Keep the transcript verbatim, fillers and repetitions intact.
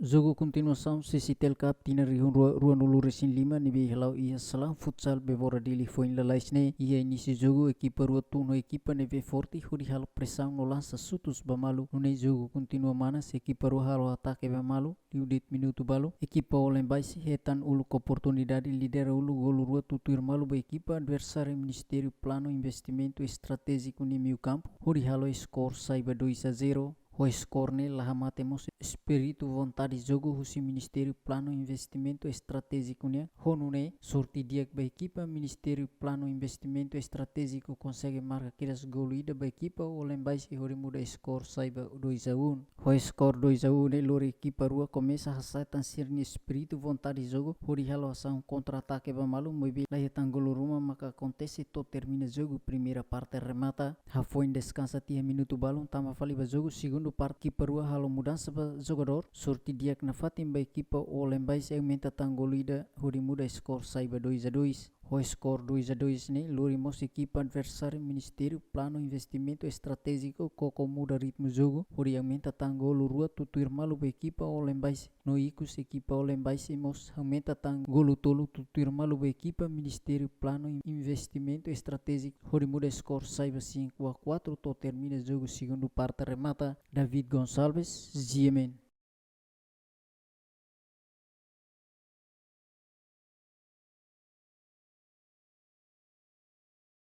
Jogu kontinuasaun CCTL Cup tinan rihun rua, rua nulu resin lima ne'ebé hala'o iha Salam Futsal Bebora Dili foin lalais ne'e. Iha inísiu jogu ekipa rua tun ho ekipa ne'ebé forte hodi halo presaun no lansa xutus ba malu. Nune'e jogu kontinua manas, ekipa rua halo atake ba malu. Liu de'it minutu balu, ekipa Olembaise hetan uluk oportunidade, lidera uluk golu rua tutuir malu ba ekipa adversáriu Ministériu Planu Investimentu Estratéjiku nia meiu kampu, hodi halo skor sai ba dois a zero. Ho skor ne'e la hamate mós espíritu vontade jogu husi Ministériu Planu Investimentu Estratéjiku nian. Ho nune'e, sorte di'ak ba ekipa Ministériu Planu Investimentu Estratéjiku konsege marka kedas golu ida ba ekipa Olembaise hodi muda skor sai ba dois a um. Ho skor dois a um ne'e lori ekipa rua komesa hasa'e tan sira-nia espíritu vontade jogu hodi halo asaun kontra-atake ba malu, maibé la hetan golu ruma maka akontese to'o termina jogu, primeira parte remata. Hafoin deskansa tiha minutu balun tama fali ba jogu segundu parte, ekipa rua halo mudansa ba jogadór. Sorte di'ak nafatin ba ekipa Olembaise, aumenta tan golu ida hodi muda skor sai ba dois a dois. Ho skor dois a dois ne'e lori mós ekipa adversáriu Ministériu Planu Investimentu Estratéjiku koko muda ritmu jogu hodi aumenta tan golu rua tutuir malu ba ekipa Olembaise. No ikus ekipa Olembaise mós aumenta tan golu tolu tutuir malu ba ekipa Ministériu Planu Investimentu Estratéjiku hodi muda skor sai ba cinco a quatro to'o termina jogu segundu parte remata. David Gonçalves, GMN.